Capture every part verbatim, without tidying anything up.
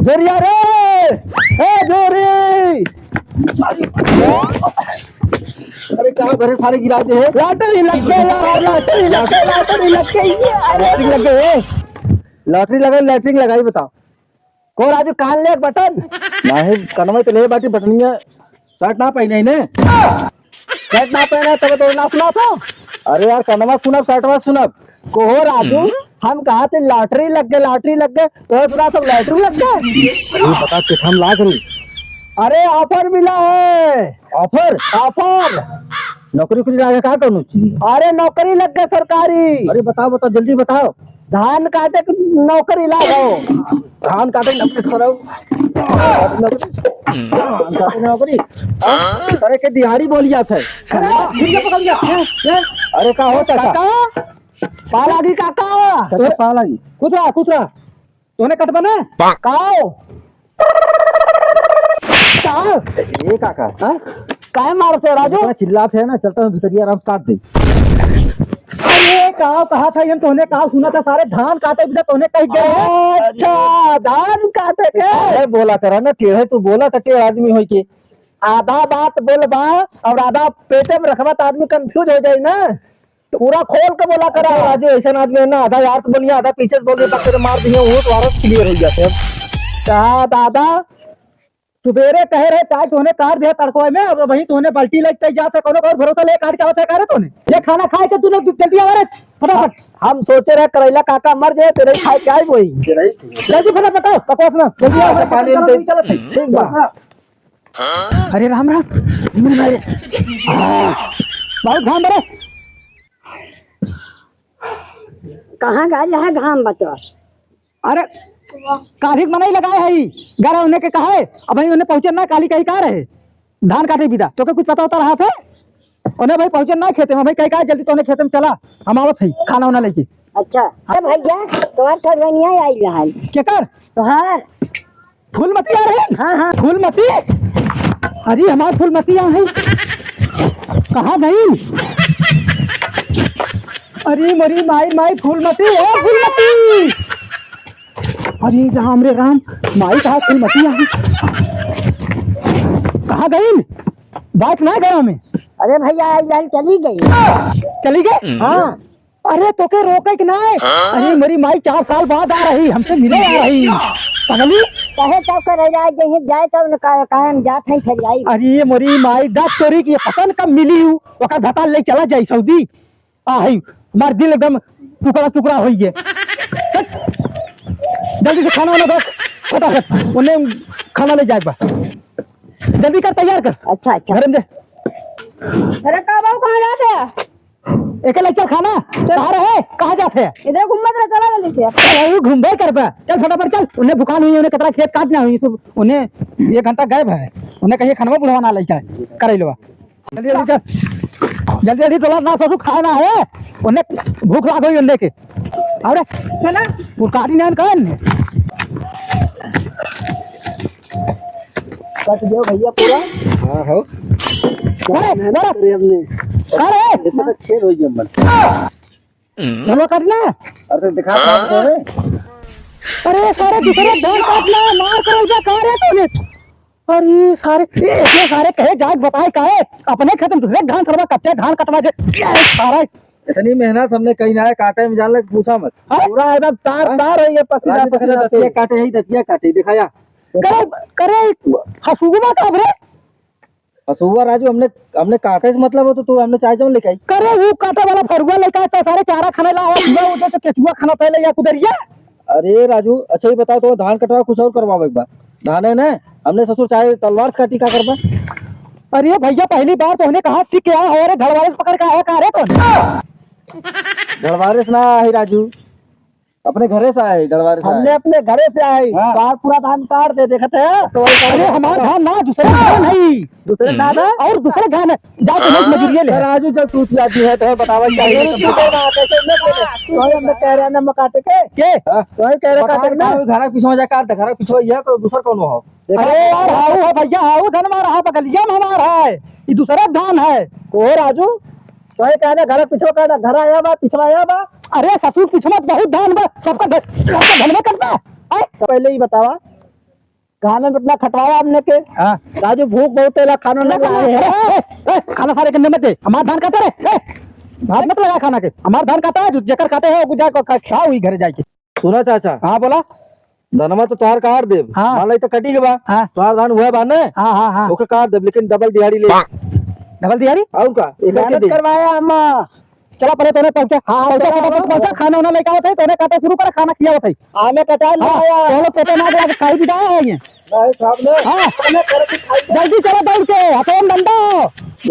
जोरिया रे, ए जोरी। अरे का बरे सारे गिरा दे है? लॉटरी लग गई यार, लॉटरी लग गई, लॉटरी लग गई। अरे लॉटरी लग गई है। लॉटरी लगा, लैट्रिन लगाई, बताओ। को राजू कान ले बटन? नाही, कनवा तो ले बाटी बटनिया, शर्ट ना पहने ही ने। शर्ट ना पहने तब तो ना सुना तो। अरे यार, कनवा सुनब, शर्टवा सुनब। को हो राजू, हम्म। हम कहा थे लॉटरी लग गए, लॉटरी लग गए, तो सुना तो लॉटरी लग गए। अरे बता, कितना लाग रही? अरे ऑफर मिला है। ऑफर? ऑफर। नौकरी उकरी लागे का कौनो चीज? अरे नौकरी लग गए सरकारी। अरे बताओ, बताओ, जल्दी बताओ। धान काटे के नौकरी लागो। धान काटे के नौकरी सरऊ। धान काटे के नौकरी। हाँ? सरे के दिहाड़ी बोली जात है। अरे, फिर ये पकड़ लिया। ये, ये। अरे का हो चाचा? काका, पालागी काका। चाचा पालागी। कुछ रहा, कुछ रहा। तोने कटबा ना? काओ? काओ? ए काका। हाँ? काहे मारत है राजू? इतना चिल्लात है ना, चलता हूँ भीतरिया आराम काट दे। अरे काओ कहा था, हम तोने काओ सुना था, सारे धान काटे भी तोने कह गए। अच्छा, धान काटे के? अरे बोला करा ना, टेढ़े तू बोला था, टेढ़ आदमी होई के। आधा बात बोलबा और आधा पेटे में रखबा तो आदमी कंफ्यूज हो जाए ना। पूरा खोल के बोला करा। अरे राजू, ऐसा आदमी है ना, आधा यार से बोलिए, आधा पीछे से बोलिए, तब तेरे मार दिए, वो तो औरत क्लियर हो जाते हैं। का दादा, सुबेरे कहे रहे, चाय तोने काट दिया तड़कोए में, अब वहीं तोने बाल्टी लेके जात है, कोनो और भरोसा ले काट के आवत है, का रे तोने? ये खाना खाए के तूने जल्दी आवा रे, फटाफट। हम सोचे रहे करेला काका मर जाए, तेरे ही खाए के आई वही। जल्दी फटाफट बताओ, पकवास ना, जल्दी आओ, अच्छा, पानी चलो, दे। चलो, ठीक बा। अरे राम राम। बहुत घाम बरे। कहाँ गए है घाम बचवा? अरे काली के मनई लगाए है, गरा उन्हें के कहा है, अब भाई उन्हें पहुँचे ना, काली कहीं का रहे धान काटे बिदा, तो के कुछ पता होता रहा था? उन्हें भाई पहुँचे ना खेते में, भाई कहीं का जल्दी तो उन्हें खेते में चला, हम आवत है खाना उना लेके। अच्छा, अरे भैया, तुम्हार ठगनिया आई रहल। केकर? तोहार। फूलमती आ रही? हाँ, हाँ। फूलमती? अरे, हमार फूलमती आ है। कहाँ गई? अरे, मरी माई, माई फूलमती, ओ फूलमती! अरे, जहाँ हमरे राम, माई कहाँ फूलमती आ है? कहाँ गई? बात ना घरों में। अरे भैया, आई रहल, चली गई। चली गई? हाँ। अरे तोके रोके कि नाय? हाँ? अरे मोरी माई चार साल बाद आ रही, हमसे मिले आ रही। पगली। कहे तब करे जाए, जहीं जाए तब न का-, काहे हम जात हैं फिर आई। अरे मोरी माई, दस तोरी की पता न कब मिली हूँ, ओकर भतार ले चला जाई सऊदी। आ हई, हमार दिल एकदम टुकड़ा टुकड़ा होई गए। हट। जल्दी से खाना वाना दो, फटाफट, उन्हें खाना ले जाए बा। जल्दी कर, तैयार कर। अच्छा, अच्छा। घर में दे। अरे का बाबू, कहाँ जाते हैं? एके ले चल खाना। चल। कहाँ रहे? कहाँ जात है? इधर घूमत रहे, चला जल्दी से। अरे, वो घूमबे करबे। चल फटाफट चल। उन्हें भुखान हुई, उन्हें कतरा खेत काट ना हुई, सब उन्हें एक घंटा गए है। उन्हें कहिए खानवा बुढ़वा ना लेके आए, करैलवा। जल्दी, जल्दी चल। जल्दी, जल्दी चला ना, ससुर खाए ना है। उन्हें भूख लाग गई उन्हें के। अरे, चला। वो काटी ना कौन? कट गया भैया पूरा। हाँ, हो। अरे, मेहनत अरे। करी हमने। अरे। इतना तो छेद हो गया मन। चलो काटना। अरे, तो दिखा, काट दे रे। अरे, सारे दूसरे धान काटना, मार कर जा, कहाँ रे तूने? अरे, सारे, ए, ये सारे कहे, जाके बताए, काहे? अपने खेत में दूसरे धान कटवा, कच्चे धान कटवा जे, ये सारा। इतनी मेहनत हमने कहीं ना है, काटे में जान लग, पूछा मत। हाँ? पूरा एकदम तार, हाँ? तार है ये पसीना, राजू, देखा पसीना दतिया से। काटे है, दतिया काटे, दिखाया। करे, करे, हसुआ का बरे? हसुआ राजू, हमने, हमने काटे से मतलब हो तो तू हमने चाहे जौन लेके आई। करे वो काटे वाला फरुआ लेके आए, तो सारे चारा खाने ला आया, सुबह उठे तो केचुआ खाना पहले या कुदरिया। अरे राजू, अच्छा ये बताओ तो धान कटवा कुछ और करवावे एक बार। धान है ना, हमने ससुर चाहे तलवार से काटी का करबा? अरे भैया पहली बार तो हमने कहा सीख के आया हो रे, ढलवारे से पकड़ के आया का रे तू? ढलवारे से ना आई राजू, अपने घरे से आए, डलवारे से हमने आए। अपने घरे से आए, हाँ। बाहर पूरा धान काट दे, देखत है। तो वही अरे, हमार धान ना, दूसरे धान है। दूसरे धान है? और दूसरे धान है। जा, तो मत मजूरिये ले। राजू, जब टूट जाती है, तो बतावा चाहिए। अरे, टूटे ना, कैसे न टूटे? तो वही हमने कह रहे हैं ना, मकाटे के। के? हाँ। तो वही कह रहे मकान काटे के ना। का घर पिछवा जा काट दे, घर पिछवा यह कोई दूसर कौन हो? देखा? अरे यार, हाउ है भैया, हाउ धन मार, हाउ बगलिया में हमार है। ये दूसरा धान है। को राजू? तो ये कहना, घर पिछवा कहना, घर आया बा, पिछवा आया बा। अरे ससुर, पिछवा बहुत धान बा, सबका ध-, सबका धनवे कटबा। आय? तो पहले ही बतावा, गाँव में इतना खटवाया हमने के। हाँ। राजू, भूख बहुत है, ला खाना ना लाए हैं। ए, ए, ए, खाना सारे के मत दे, हमार धान काटे रे। ए, हाथ मत लगा खाना के, हमार धान काटा है, जेकर काटे है, वो जा के खा, खाओ ही घरे जाके। सुना चाचा। हाँ, बोला। धनवा तो तोहार काट देब। हाँ। मान लाई तो कटी के बा। हाँ। तोहार धान हुआ बा ने? हाँ, हाँ, हाँ। ओके काट देब, लेकिन डबल दिहाड़ी ले। डबल दिहाड़ी? और का? एक मेहनत दे। करवाया हम। चला पहले तोने पहुंचा। हाँ, पहुंचा, चला, फटाफट हाँ। पहुंचा, खाना वाना लेके आवत है, तोने काटा शुरू कर, खाना खियावत है। आने कटा हाँ, लिया। चलो, पेटे ना लगा के खाई भी जाए है ये। नहीं, साहब ने हाँ। खाना घर की खाई। जल्दी चलो दौड़ के, हथेन डंडा।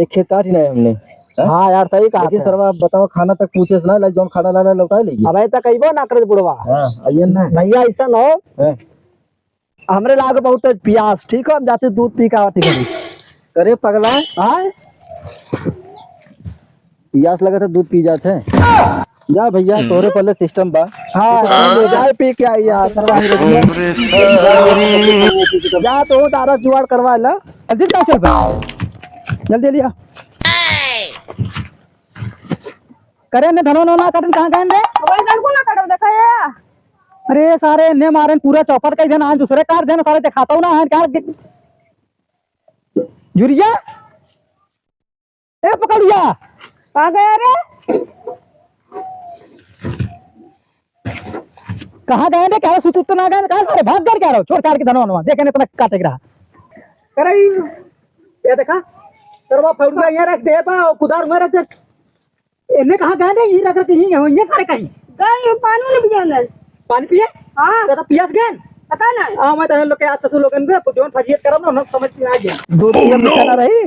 एक खेत काट ही नहीं हमने। हाँ? हाँ यार, सही कहा लेकिन था। सरवा, अब बताओ, खाना तक पूछे से ना, लाइक जौन खाना लाना लौटाए लेगी। अब ऐसा कहिबो ना करे बुढ़वा। हाँ, आइए ना। भैया, ऐसा न हो। हाँ। हमरे लाग बहुत तेज पियास, ठीक हो, हम जाते दूध पी के आवत ही घरे। अरे पगला। हाँ? पियास लगत है, दूध पी जात है। जा भैया, हम्म। तोरे पहले सिस्टम बा। हाँ, तो पी ले, जाए पी के आई यार। जा तो दारा जुगाड़ करवा ला। जल्दी जाओ, चल भाई। जल्दी लिया। करे ने धनो नोना कटन कहाँ गए रे? वही धन को ना कटो, देखा ये। अरे सारे ने मारन पूरा चौपट कई देना, दूसरे कार देना, सारे दिखाता हूँ ना, है कार के-, जुरिया। ए पकड़िया। कहाँ गया रे? कहाँ गए रे? क्या सुत उत ना गए? कहाँ सारे भाग गए क्या रहो? छोड़ छाड़ के धनो नोना, देखे ने इतना काटे के रहा। अरे ये देखा, तरवा फौड़ुआ यहाँ रख दे बा, और कुदार में रख दे। इन्हें कहाँ गए नहीं, ये रख रख यहीं है, ये सारे कहीं। गए, पानी नहीं पिए अंदर। पानी पिए? हाँ। तो, तो पियास गए? पता नहीं। हाँ, मैं तो हम लोग के आज ससुर लोगन के जोन फजीयत करब ना, हम समझ में आ गए। दूध पिए मीठा ना रही।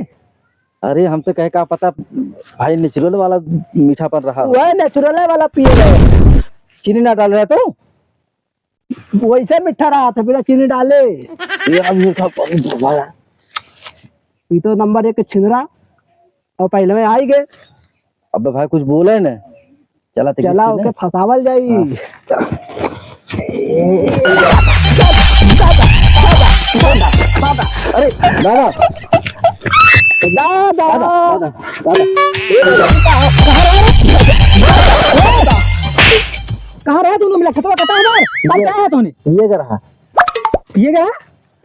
अरे, हम तो कहे का पता भाई, नेचुरल वाला मीठापन रहा हो। वह नेचुरल वाला पिए रहे। चीनी ना डाल रहा तू? वैसे मीठा रहा था, बिना चीनी डाले। ये अब मीठा पानी डुबाया। ये तो नंबर एक छिंदरा, और पहले में आई गए। अबे भाई, कुछ बोले न, चला ते चला, किसी ने ओके फंसावल जाई। हाँ, चल। अरे, दादा। दादा। दादा, दादा, दादा। कहाँ रहा दोनों मिला? खतवा कटा हमार। ये, क्या है तूने? ये कर रहा। ये क्या?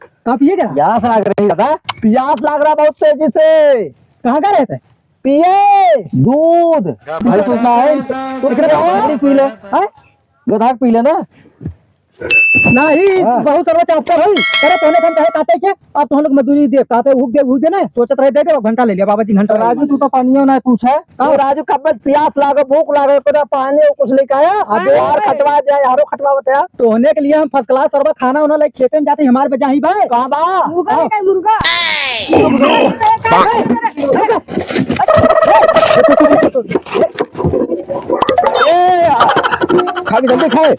कहाँ पिए गया? प्यास लाग रही दादा। प्यास लाग रहा बहुत तेजी से। कहाँ का रहता है? पिए दूध। भाई सोचना है। तो एकरे बाबा? पानी पी ले। हाँ? गधा के पी ले ना। नहीं, हाँ। बहुत सर्व चापता भाई। अरे तोने कम कहे काटे के? अब तो हम लोग मजदूरी दे, काटे उग दे, उग दे ना। सोचत रहे दे दे, अब घंटा ले लिया बाबा जी, घंटा ले लिया। राजू, तू तो पानियो ना पूछा। हाँ। राजू, कब से प्यास लागो, भूख लागो, कोनो पानी और कुछ लेके आया? अबे यार, खटवा जाए, यारो खटवा बताया। तो होने के लिए हम first class सरवा खाना उना लेके खेते में जाते, हमार बजा ही बा। कहाँ बा? मुर्गा हाँ। लेके आए, मुर्गा। ए, खा के जल्दी खाए।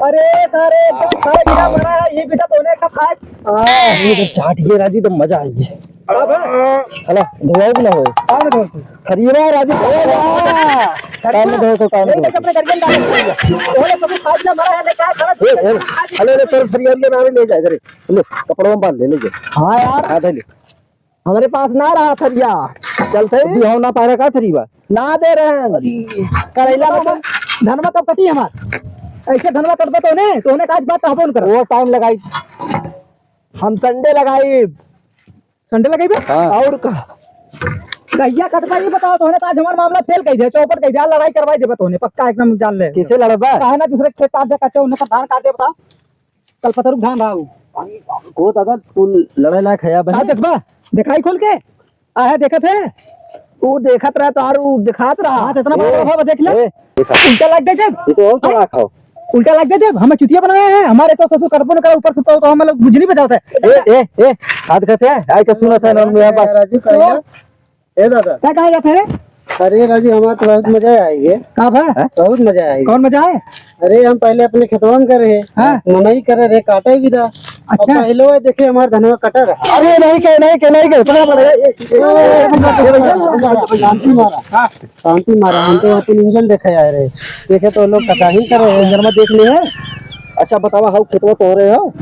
अरे सारे, एकदम खाए बिना मरा है, ये भी तो तोने का खाए। आ, ये तो चाट ये राजी तो मजा आई है। अब हला धोआ भी ना होए। का ना धोआ? फरिया राजी का ना धोए तो का ना धोए? अपने गरियन डाले। ओले सब खाए बिना मरा है, ले का खा? ए, ए, हले, ले, चल, फरिया, फरिया ना ले जाए घरे। ले, कपड़वा में बांध ले, ले जा। हाँ यार। हाँ, धर ले। हमरे पास ना रहा थरिया। चलते ही? अभी हम ना पा रहे का थरिया? ना दे रहे हैं। अरे। करैला में तो धनवा कब कटी हमार? ऐसे धनवा कटबे तो ने, तो ने काज बात कहबो न कर। वो टाइम लगाई। हम संडे लगाई। संडे लगाई बे? हाँ। और का? कहिया कटबा ये बताओ, तो ने आज हमार मामला फेल कही दे, चौपट कही दे, लड़ाई करवाई देबे तो ने, पक्का एकदम जान ले। किसे लड़बा? काहे ना दूसरे खेत काट दे, कच्चे उन्हें का धान काट दे बताओ। कल पतरुक धान रहा उ। को दादा, तू लड़ाई लायक है या का बने? देखबा? देखाई खोल के? आहे देखत है? उ देखत रहा तो आर उ देखात रहा। हाथ इतना बड़ा ए, रहा, देख ले। ए, देखा। उल्टा लाग दे जब। ये तो और चला खाओ। उल्टा लाग दे जब। हमें चुतिया बनाया है, हमारे तो ससुर करबो न करे, ऊपर से तो, तो हम लोग बुझ नहीं बजावत है। ए, ए, ए, हाथ कहते हैं, आई का सुना था ना, मेरा बात। राजू करेगा। ए दादा। का कहा जात है रे? अरे राजू, हमार तो बहुत मजा आई है। का बा? बहुत मजा आई। कौन मजा है? अरे हम पहले अपने खेतवा में करे, हाँ। मनई करे रहे, काटे भी था। अच्छा। अब पहले वो देखे हमार धनवा कटा रहा। अरे नहीं के, नहीं के, नहीं के, पकड़, पकड़, ए, ए, ए, ए, शांति मारा। हाँ। शांति मारा, हम तो अपन इंजन देखे आए रहे। देखे तो लोग कटाही करे हैं। इंजन में देख ले हैं। अच्छा बतावा, हाउ खेतवा तो हो रहे हो?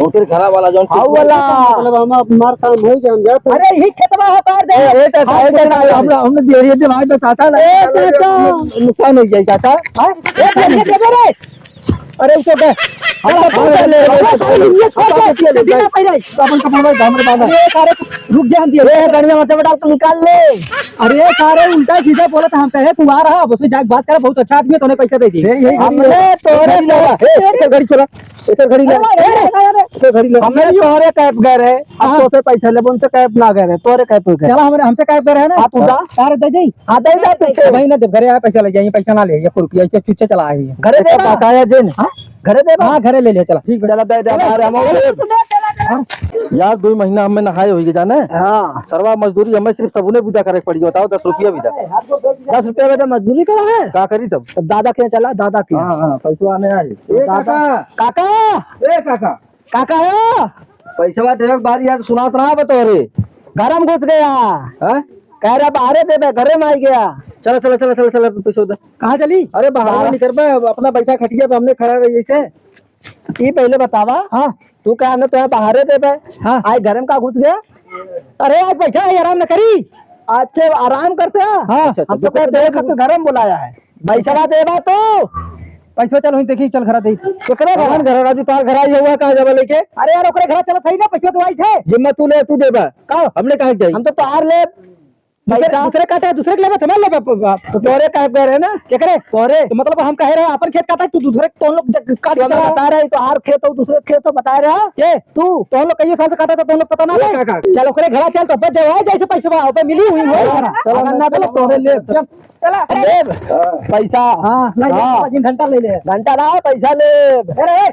ओकर घरा वाला जौन हाउ वाला। मतलब हम अब हमार काम हो गया, हम जाए। अरे, यही खेतवा है, काट दे। ए, ए, चाचा, ए, चाचा, हमरा, हमने दे रही है, दिमाग में चाचा ना। ए, चाचा। नुकसान हो जाए, चाचा। हाँ? ए, दे रही है, दे रही है। अरे, उसको दे। हम तो फोन कर ले, अरे, सारे ये छोड़ दे, बिना पहले। तो अपन कपड़ा में घाम में बांधा। अरे, सारे रुक जा, हम दिए। ए, बढ़िया मतलब डाल के निकाल ले। अरे, सारे उल्टा सीधा बोलत, हम कहे, तू आ रहा, अब उससे जाके बात कर, बहुत अच्छा आदमी है, तूने पैसा दे दी। ए, ए, हमने तोरे ए, ए, घड़ी छोड़ा। एकर घड़ी ले। अरे, अरे, अरे, अरे। एकर घड़ी ले। हमने तोरे कैप गए रहे। अब हाँ। तोसे पैसा लेबो, उनसे कैप ना गए रहे। तोरे कैप गए। चला, हमरे, हमसे कैप गए रहे ना। हाँ, तू जा। कार दे दे। हाँ, दे दे पीछे। भाई ना, जब घरे आया, पैसा ले जाइए, पैसा ना ले, एक रुपया, ऐसे चुच्चा चला आई है। घरे दे बा। बकाया जेन। हाँ? घरे दे बा। हाँ, घरे ले ले, चला। ठीक बा। चला, दे दे, अरे, अरे, हम अरे, सुनो, चला, चला। हाँ? यार, दो महीना हमें नहाए होइए, जाने? हाँ। सरवा मजदूरी हमें सिर्फ सबुने बुदा करे के पड़ी, बताओ, दस रुपया भी दा। दस रुपया में तो मजदूरी करा है। का करी तब? तब दादा के चला, दादा के। हाँ, हाँ, पैसवा आने आई। ए दादा। काका। काका। ए काका। काका हो। पैसवा देवे के बारी आज सुनात रहा बा तोहरे। घर में घुस गया। हाँ? कह रहा बाहरे देबे, घरे में आई गया। चला, चला, चला, चला, चला, पैसा दे। कहाँ चली? अरे बाहर बाहर। निकल बे, अपना बैठा खटिया पे, हमने खड़ा रही ऐसे। ई पहले बतावा। हाँ। तू कहा ना तो यहाँ बाहरे देबे। हाँ। आज घर में का घुस गया? अरे आज बैठा है, आराम न करी। अच्छा, आराम करते हैं। हाँ। अच्छा, अच्छा, हम तो दुकान कह दे, देख के घर में बुलाया है। पैसा देबा तो। पैसा चल वहीं देखी, चल घरा दे। केकरे घर? कौन घर? राजू, तार घर आई हुआ, कहाँ जाबा लेके? अरे यार, ओकरे घर चलत है ना, पैसा तो आई थे। जिम्मा तू ले, तू देबा। का? हमने कहा जाई? हम तो तार ले। दूसरे, पैसा? दूसरे काटे, दूसरे के लेबे, समझ लेबे, प-, प-, तो तोरे काहे कह रहे ना? केकरे? तोरे। तो मतलब हम कहे रहे, अपन खेत काटा, तू दूसरे, तो हम लोग जब काट तू हमें चला। बता रहे, तो हार खेत हो, दूसरे खेत हो, बता रहे हो? के? तू। तो हम लोग कई साल से काटा था, तो हम लोग पता ना ए, ले। काका। चल, ओकरे घरा चल, तो बच जाओ, आ, जैसे पैसा बा, ओपे मिली हुई हो। चलो, चलो, अगर ना चलो, मिले, तोरे ले। चल। चला। लेब। हाँ। पैसा। हाँ, ले ले, हाँ। घंटा ले ले। घंटा ना, पैसा लेब। अरे, ए।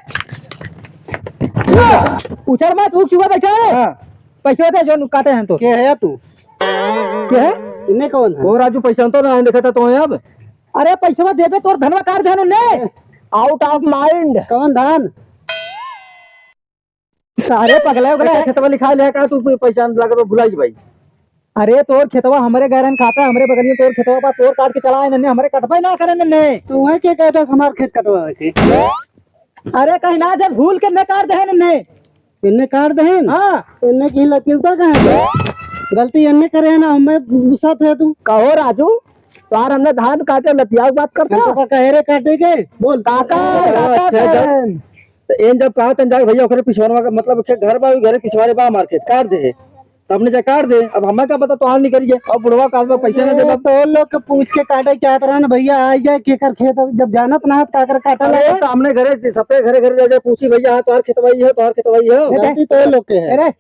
उछर मत, उठ चुका बैठा है। हाँ। पैसा दे, जो काटे हैं तो। के है तू? के है? इन्हें कौन है? वो राजू पैसा तो ना देखा था तो है अब। अरे पैसा देबे तोर धनवा काट देहन ने। Out of mind। कौन धान? सारे पगला उगला है। खेतवा लिखा ले का तू पैसा लगे तो भुलाई भाई। अरे तोर खेतवा हमरे गैरन खाता, हमरे बगलिए तोर खेतवा बा, तोर काट के चला है नन्हे, हमरे कटबे ना करे नन्हे। तू है के कहता हमार खेत कटवा है के? अरे कहीं ना जब भूल के न काट दे नन्हे। इन्ने काट दे हैं? हाँ। इन्ने की लतियता कहाँ है? गलती इन्ने करे है ना, हमें गुस्सा थे तू। कहो राजू, यार हमने धान काटे लतियाव बात करते हम हो। तो कहे रे काटे के? बोल। काका, अरे, काका अच्छा, जब, बहन। तो एन जब कहा तन जाके भैया ओकरे पिछवाड़वा का, मतलब, के घर बा, घरे पिछवाड़े बा हमार खेत, काट दे। तो हमने जा काट दे, अब हमें का पता तोहार निकल गया, अब बुढ़वा का हाथ में पैसे ना देबा। तो लोग के पूछ के काटे चाहत रहा ना भैया, आ जाए केकर खेत, जब जानत ना है, काकर काटा अरे, लगा। तो हमने घरे, सबके घरे, घरे जा, जा पूछी, "भैया, हाँ, तोहार खेतवा ई है, तोहार खेतवा ई है।" गलती तो लोग के है। अरे,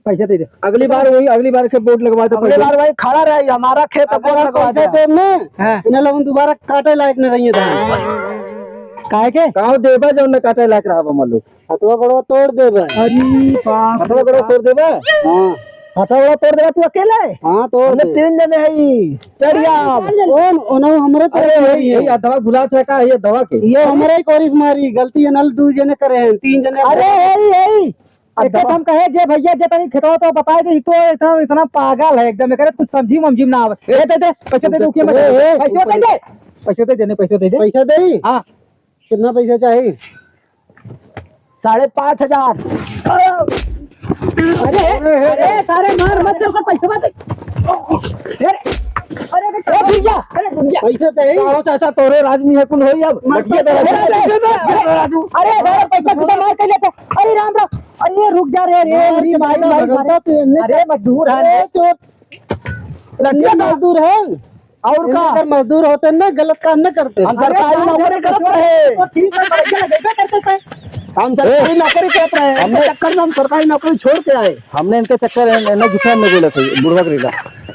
पैसा दे दे। अगली बार वही, अगली बार के बोर्ड लगवा दे अगली पहले। बार वही खड़ा रहे, हमारा खेत अगर बोर्ड लगवा पैसा दे। देब ना, हाँ। इन्हें लोगन दोबारा काटे लायक न रहिए धान। काहे के? काहो देबा जौन न काटे लायक रहबा मान लो। हथवा गोड़वा तोड़ देबा। अरे बाप रे। हथवा गोड़वा तोड़ देबा? हाँ। हथवा गोड़वा तोड़ देबा तू अकेले? हाँ, तोड़ हमने दे। तीन जने हई। चढ़िया। कौन? ओनहु हमरे तो अरे, यही यही, है। यही अथवा भुला था का, ये दवा के? ये हमरे ही कोरिस मारी, गलती ये नल दू जने करे हैं, तीन जने अरे, यही, यही। अब एक दवा हम कहे, जे भैया, जे तनी खेतवा तो बताए दे, ई तो इतना, इतना पागल है एकदम, एकरे कुछ समझी वमझी में ना आवे। ए, दे दे, पैसे दे दे, उकिया में ए, ए, पैसे दे दे, पैसे दे दे, नहीं, पैसे दे दे। पैसा दे? हाँ। कितना पैसा चाहिए? साढ़े पाँच हजार। अरे, अरे, सारे मार मत, ओकर पैसा दे। अरे, अरे, अरे, ए, भैया। अरे, भैया। पैसा चाहिए? आओ चाचा, तोरे राज में है, कुल होई अब। मत बचिए दे, अरे, अरे, अरे, अरे, अरे, पैसा कितना मार के लेते। अरे, राम, राम। अरे, रुक जा रे, अरे, मार मेरी के माई, माई, भगलता मार। तू एन्ने अरे, मजदूर है। ए, चोर। लड़कियां मजदूर है। और का? अगर मजदूर होते ना, गलत काम न करते। हम सरकारी अरे, नौकरी करत रहे। तो ठीक है, बढ़िया लगेबे करते थे। हम सरकारी ए, नौकरी करत रहे। हमने इनके चक्कर में हम सरकारी नौकरी छोड़ के आए। हमने इनके चक्कर में, इन्हें गुस्सा में बोले थे, बुढ़वा करेला।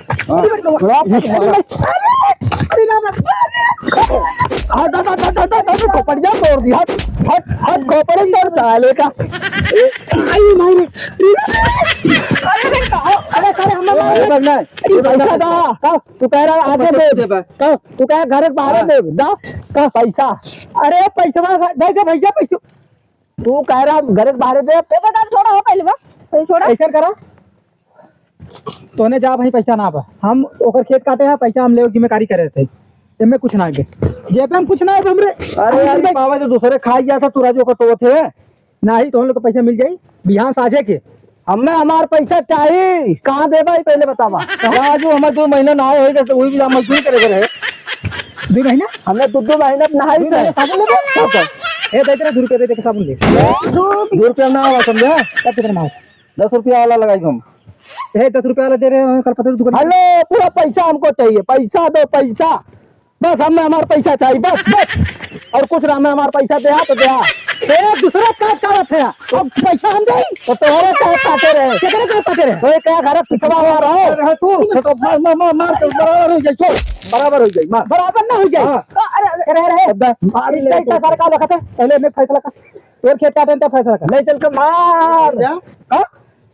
हाँ। अरे, अरे, अरे, अरे, अरे, अरे, हट, हट, हट, हट, हट, खोपड़िया तोड़ दी, हट, हट, हट, खोपड़ी तोड़ साले का। अरे, माई रे। अरे, अरे, कहाँ? अरे, सारे हम अरे, बगना है। अरे, पैसा दा। का? तू कह रहा आगे दे। दे बा। का? तू कह घर के बाहर हाँ। दे। दा। का पैसा? अरे, पैसा दे दे भैया, पैसा। तू कह रहा घर के बाहर दे। ए, बता, छोड़ा हो पहले बा। पहले छोड़ा। ऐसा करा। तोने जा भाई, पैसा ना बा। हम ओकर खेत काटे हैं, पैसा हम ले जिम्मेदारी करे थे। एमे कुछ ना आगे। जेबे हम कुछ ना आगे हमरे। अरे यार, ये बाबा जो दूसरे खाई गया था, तू राजू को टोवत है। नाही, तो हम लोग का पैसा मिल जाई बिहान साझे के। हमें हमार पैसा चाही। कहाँ देबा, ई पहले बतावा। राजू, हमें दो महीना ना होई, जैसे वही भी मजदूरी करे के रहे। दो महीना? हमने दो, दो महीना ना होई, दो महीना साबुन लेबे? हाँ, तो। ए, दे दे, दो रुपया दे दे के साबुन ले। दो रुपया ना आवा, समझा? तब कितना मार? दस रुपया वाला लगाई हम। ए, दस रुपया वाला दे रहे हैं, कल पता दुकान। हेलो, पूरा पैसा हमको चाहिए, पैसा दो, पैसा। बस हमें हमार पैसा चाहिए, बस, बस। और कुछ ना, हमें हमार पैसा दे, हाँ, तो दे, हाँ। ए, दूसरा का, का बात है? अब पैसा हम देई? तो तोहरा का काटे रहे? केकरे का काटे रहे? तो ये क्या घर पिछवा हुआ रहो? रहे तू? तो, तो मार, मार, मार, मार, तो बराबर हो जाई, छोड़, बराबर हो जाई, मार। बराबर ना हो जाई। हाँ। अरे, अरे, अरे, अरे। अब मार ही ले इतना तू। सारा का लखत है? पहले मैं फैसला कर। तोर खेत काटे त फैसला कर। ले चल के मार। क्या? हाँ?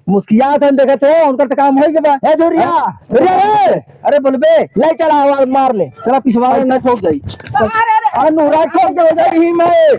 मुस्कियात है, देखत है, उनकर तो काम होई गवा। ए, धुरिया, हाँ? धुरिया रे। अरे बोलबे, ले चला, आवाज मार ले। चला, पिछवा ले, ना ठोक जाई। अरे, अरे, अरे। अरे, नोरा ठोक दे, हो जाई ही में।